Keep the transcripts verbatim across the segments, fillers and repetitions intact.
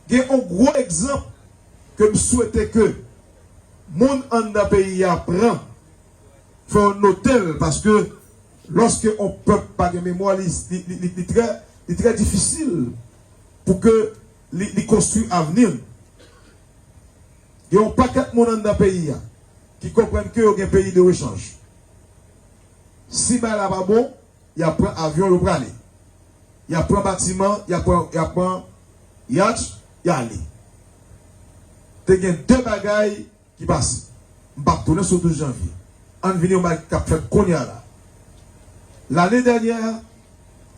Gen yon gwo egzanp ke m swete ke moun anndan peyi a pran, fò yo note l, paske lòske yon pèp pa gen memwa, li, li, li, li, li trè, li trè difisil pou ke li, li konstwi avni l. Gen yon pakèt moun anndan peyi a ki konprann ke yo gen peyi de rechanj. Si bagay la pa bon, y ap pran avyon, yo prale. Y ap pran batiman, y ap pran, y ap pran yach, y ale. Te gen de bagay ki pase. M p ap tounen sou douz janvye. Ann vini yon bagay k ap fèt kounye a la. Lane dènyè,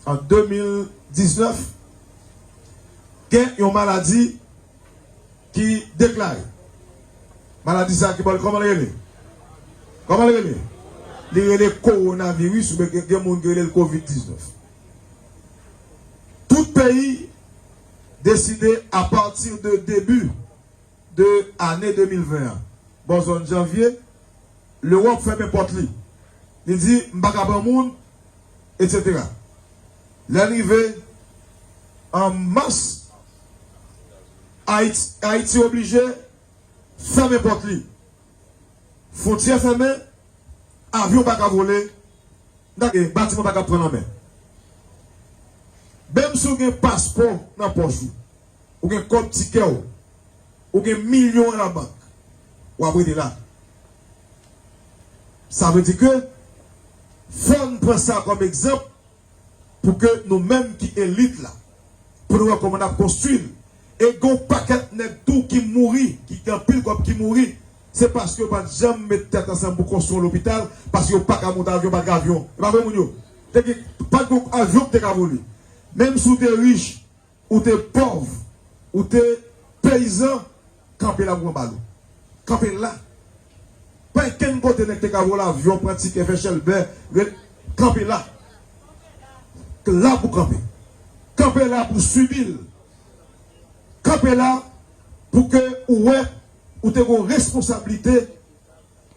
an de mil diznèf, gen yon maladi ki deklare. Maladi sa ki ba l, kòman l rele? Kòman l rele? Li rele kowonaviris, oubyen gen, gen moun ki rele l kovid diznèf. Tout peyi deside, apati de debi de ane de mil ven an, bò zòn janvye, Lewòp fèmen pòt li. Li di, "M pa ka pran moun," etsetera. Lè n rive an mas, Ayiti, Ayiti oblije fèmen pòt li. Fwontyè fèmen, avyon pa ka vole, batiman pa ka pran lanmè. Menm si w gen paspò nan pòch ou, ou gen kòb tikè w, ou gen milyon an labank, w ap rete la. Sa vle di ke fò n pran sa kòm egzanp pou ke nou menm ki elit la, pou nou wè kòman n ap konstwi l. E gen yon pakèt nèg tou ki mouri, ki gen anpil kòb ki mouri, se paske yo pa t janm met tèt ansanm pou konstwi yon lopital, paske yo pa ka monte avyon, pa t gen avyon. E pa vre, moun yo? Te gen, pa t gen avyon ki te ka vole. Menm si w te rich, ou te pòv, ou te peyizan, kanpe la pou pran bal ou. Kanpe la. Pa gen kenn kote nèg te ka vole avyon, pran tikè, fè chèlbè, re-, kanpe la. La pou kanpe. Kanpe la pou sibi l. Kanpe la pou ke ou wè ou te gen yon responsablite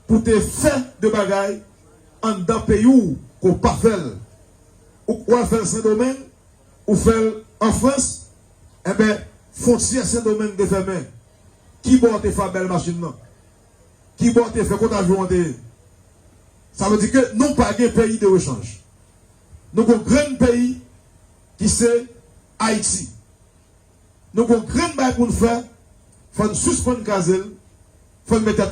pou te fè de bagay anndan peyi w ke w pa fè l. Ou, ou al fè l Sendomeng, ou fè l an Frans, enben, fwontyè Sendomeng te fèmen. Ki bò w te fè bèl machin nan? Ki bò w te fè, kot avyon an te ye? Sa vle di ke nou pa gen peyi de rechanj. Nou gon grenn peyi ki se Ayiti. Nou gon grenn bagay pou n fè, fò n sispann kraze l, fò n mete